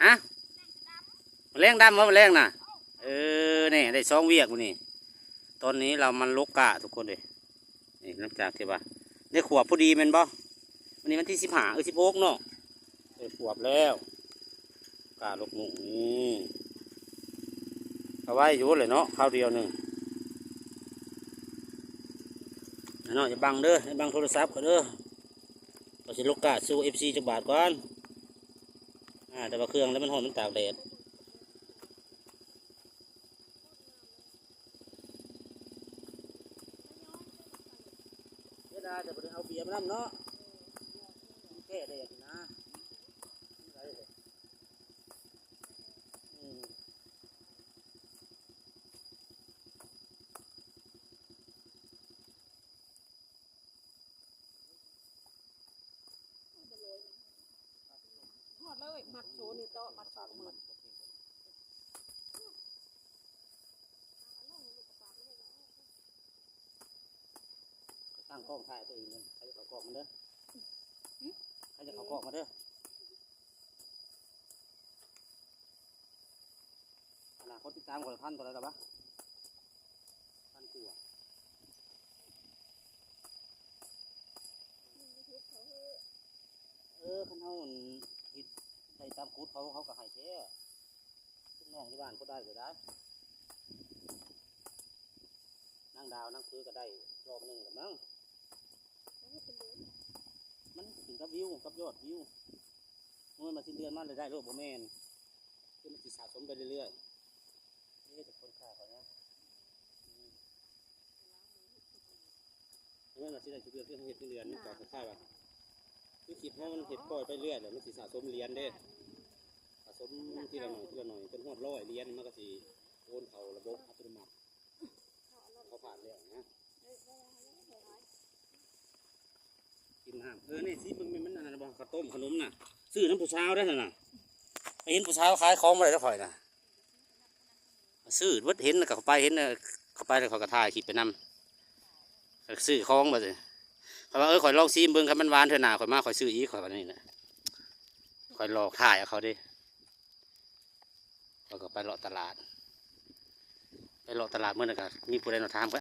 ຮະ ມະແລງດຳບໍ່ ມະແລງນະ? ເອີ ນີ້ໄດ້ສອງວຽກມື້ນີ້. ຕອນນີ້ລາວມາລົກກ້າທຸກຄົນເດ້. ນີ້ ຫຼັງຈາກທີ່ວ່າໄດ້ຂວບພໍດີແມ່ນບໍ່? ມື້ນີ້ວັນທີສິບຫ້າ ເອີ ສິບຫົກເນາະ. ເອີ ຂວບແລ້ວ ກ້າລົກມຸ້ງນີ້. ກະໄວຢູ່ແຫຼະເນາະ ຄາວດຽວໜຶ່ງ. ເນາະ ຢ່າບັງເດີ ຢ່າບັງໂທລະສັບຂ້ອຍເດີ. ຂ້ອຍຊິລົກກ້າສູ່ເອັຟຊີຈັກບາດກ່ອນ. ອ່າ ແຕ່ວ່າເຄື່ອງແລ້ວມັນຮ້ອນ ມັນຕາກແດດ. ເສຍດາຍ ແຕ່ບໍ່ໄດ້ເອົາເບຍມານຳເນາະ ມັນແກ້ແດດນະ. ອືມ ຮອດເລີຍ ມັດໂຊນີ້ເຕາະ ມັດໂຊມື. ຕັ້ງກ້ອງຖ່າຍຕົວເອງເລີຍ ໃຜຢາກເຂົ້າກ້ອງມາເດີ ໃຜຢາກເຂົ້າກ້ອງມາເດີ. ອັນນ່າ ຄົນຕິດຕາມຂ້ອຍພັນເທົ່າໃດແລ້ວວະ? ພັນກວ່າ. ເອີ ຄັນເຮົາເຮັດໄດ້ຕາມກົດເຂົາ ເຂົາກໍໃຫ້ແທ້. ລູກນ້ອງທີ່ບ້ານບໍ່ໄດ້ກໍໄດ້. ນາງດາວນາງເພີກໍໄດ້ລອບໜຶ່ງແລ້ວມັ້ງ. ມັນຂຶ້ນກັບວິວ ກັບຍອດວິວ. ບໍ່ແມ່ນວ່າສິ້ນເດືອນມາແລ້ວໄດ້ໂລດ ບໍ່ແມ່ນ. ຄືມັນຊິສະສົມໄປເລື້ອຍໆ. ເອີ ແຕ່ຄົນຂ້າເຂົານະ. ອືມ. ແມ່ນວ່າຊິໄດ້ທຸກເດືອນ ຄືເຮົາເຮັດເງິນເດືອນ ມັນກໍຄ້າຍໆວ່າ ຄືຄລິບເຮົາມັນເຮັດປ່ອຍໄປເລື້ອຍແລ້ວ ມັນຊິສະສົມຫຼຽນເດ້ ສະສົມທີລະໜ້ອຍ ທີລະໜ້ອຍ ຈົນຮອດຮ້ອຍຫຼຽນ ມັນກໍຊິໂອນເຂົ້າລະບົບອັດຕະໂນມັດ ເຂົາຜ່ານແລ້ວນະ. ກິນນ້ຳ ເອີ ນີ້ຊິເບິ່ງ ມັນອັນນັ້ນບໍ່ ເຂົ້າຕົ້ມຂະໜົມນະ ຊື້ນຳຜູ້ສາວໄດ້ຫັ້ນນະ. ໄປເຫັນຜູ້ສາວຂາຍຂອງບໍ່ໄດ້ເດີຂ້ອຍນະ. ຊື້ເບິດ ເຫັນແລ້ວກໍເຂົ້າໄປ ເຫັນແລ້ວເຂົ້າໄປ ແລ້ວຂ້ອຍກໍຖ່າຍຄລິບໄປນຳ ກໍຊື້ຂອງບັດນີ້. ຂ້ອຍວ່າ ເອີ ຂ້ອຍລອງຊີມເບິ່ງ ຄັນມັນຫວານເທື່ອໜ້າຂ້ອຍມາ ຂ້ອຍຊື້ອີກ ຂ້ອຍວ່ານີ້ນະ. ຂ້ອຍຫຼອກຖ່າຍເອົາເຂົາເດ້ ຂ້ອຍກໍໄປເລາະຕະຫຼາດ ໄປເລາະຕະຫຼາດມື້ນັ້ນກໍມີຜູ້ໃດມາຖາມ ກໍ